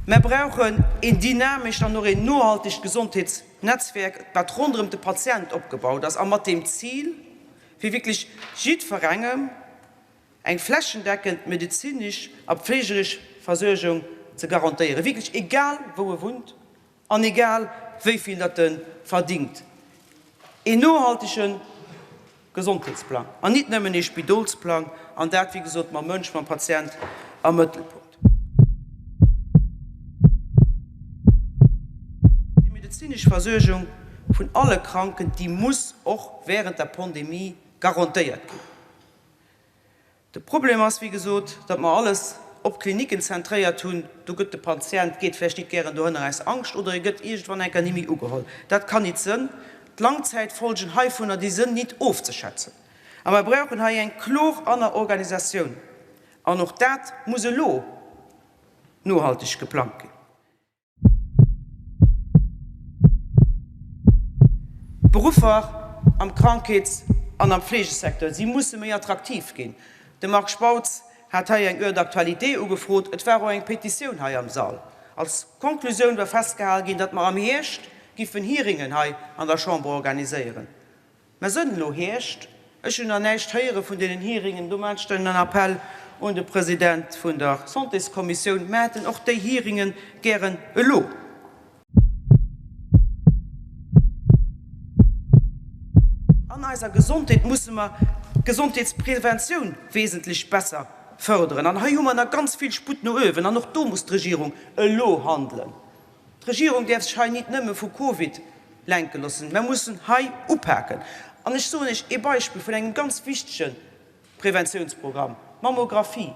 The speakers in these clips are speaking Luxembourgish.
Mer brauchen een dynamescht an och een nohaltegt Gesondheetsnetzwerk, wat ronderëm de Patient opgebaut ass a mat deem Zil, fir wierklech jiddwerengem eng flächendeckend medezinesch a pflegeresch Versuergung ze garantéieren, wierklech egal wou e wunnt an egal wéi vill datt e verdingt. Een nohaltege Gesondheetsplang an nit nëmmen ee Spidolsplang, an dat, wéi gesot, mam Mënsch, mam Patient am Mëttelpunkt. Déi medezinesch Versuergung vun alle Kranken, déi muss och während der Pandemie garantéiert ginn. De Problem ass, wéi gesot, datt mer alles op d'Klinicken zentréiert hunn. Do gëtt de Patient geet vläicht nit gären dohënner aus Angscht oder e gëtt iergendwann eng Kéier ni méi ugeholl. Dat kann nit sënn. D'Langzäitfolgen heivunner, déi sënn nit ofzeschätzen. A mer brauchen hei eng klor aner Organisatioun. An och dat muss elo nohalteg geplangt ginn. D'Beruffer am Krankheets an am Fleegesecteur, si musse méi attraktiv ginn. De Marc Spautz hat hei eng Heure d'actualité ugefrot. Et war och eng Petitioun hei am Sall. Als Konklusioun war festgehal ginn, datt mer am Hierscht giffen Hearingen hei an der Chamber organiséieren. Mer sënn elo Hierscht, ech hunn nach näischt héiere vun deenen Hearingen. Do maachen ech dann en Appell un de President vun der Santéskommissioun, Mer hätten och déi Hearinge gären elo. An eiser Gesondheet musse mer d'Gesondheetspreventioun wesentlech besser fërderen. An hei hu mer nach ganz vill Sputt no uewen. An och do muss d'Regierung elo handelen. D'Regierung däerf sech hei nit nëmme vu Covid lenke loossen. Mer mussen hei upaken. An ech soen Iech ee Beispill vun engem ganz wichtege Preventiounsprogramm, d'Mammographie.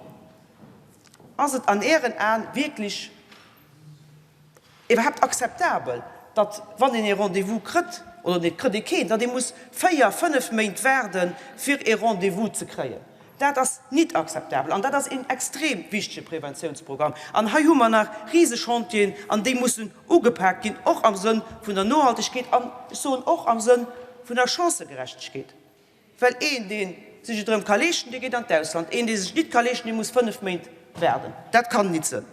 Ass et an Ären Aen wierklech iwwerhaapt akzeptabel, datt, wann een ee Rendez-vous krëtt, oder et krëtt ee keen, datt ee muss véier, fënnef Méint waarden, fir ee Rendez-vous ze kréien? Dat ass nit akzeptabel an dat ass een extrem wichtege Preventiounsprogramm. An hei hu mer nach rise Chantieren an déi mussen ugepaakt ginn, och am Sënn vun der Nohaltegkeet an ech soen och am Sënn vun der Chancëgerechtegkeet. Well een, dee sech et erëm ka leeschten, dee geet an d'Ausland, een, dee sech et nit ka leeschten, dee muss fënnf Méint waarden. Dat kann nit sënn.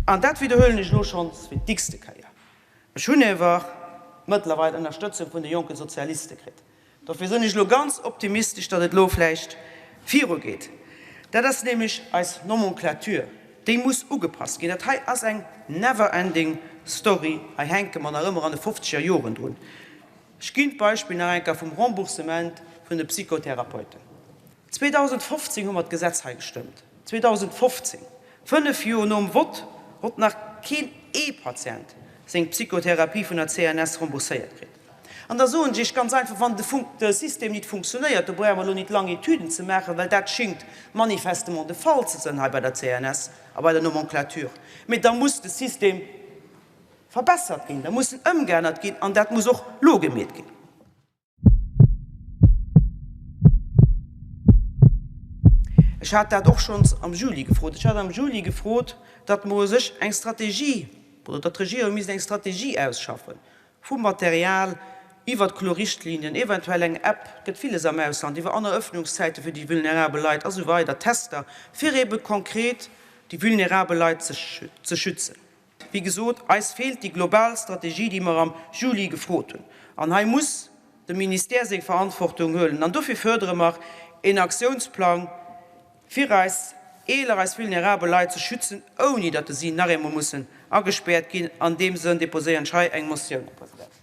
An dat widderhuelen ech elo schonns fir d'x-te Kéier. Ech hunn ewer mëttlerweil Ënnerstëtzung vun de jonke Sozialiste kritt. Dofir sënn ech elo ganz optimistesch, datt et elo vläicht virugeet. Dat ass nämlech eis Nomenclature, déi muss ugepasst ginn. Dat hei ass eng never ending story. Hei hänke mer nach ëmmer an de fofzeger Joren drun. Ech ginn d'Beispill nach eng Kéier vum Remboursement vun de Psychotherapeuten. 2015 hu mer d'Gesetz hei gestëmmt. 2015, fënnef Joer nom Vott, hott nach keen ee Patient seng Psychotherapie vun der CNS rembourséiert kritt. An da soen ech Iech ganz einfach, wann de System nit funktionéiert, do brauche mer elo nit lang Etüden ze maachen, well dat schingt manifestement de Fall ze sënn hei bei der CNS a bei der Nomenclature, mee da muss de System verbessert ginn, da muss en ëmgeännert ginn an dat muss och lo gemeet ginn. Ech hat dat och schonns am Juli gefrot. Ech hat am Juli gefrot, datt mer u sech eng Strategie, oder datt d'Regierung misst eng Strategie ausschaffen, vum Material iwwert kloer Richtlinien, eventuell eng App, et gëtt villes am Ausland, iwwer aner Öffnungszäite fir déi vulnerabel Leit a sou weider, Tester, fir eebe konkret déi vulnerabel Leit ze schützen. Wéi gesot, eis feelt déi global Strategie, déi mer am Juli gefrot hunn. An hei muss de Ministère seng Verantwortung huelen. An dofir fördere mer een Aktiounsplang, fir eis eeler, eis vulnerabel Leit ze schützen, ouni datt si nach eemol mussen agespäert ginn. An deem Sënn deposéieren ech hei eng Motioun, Här President.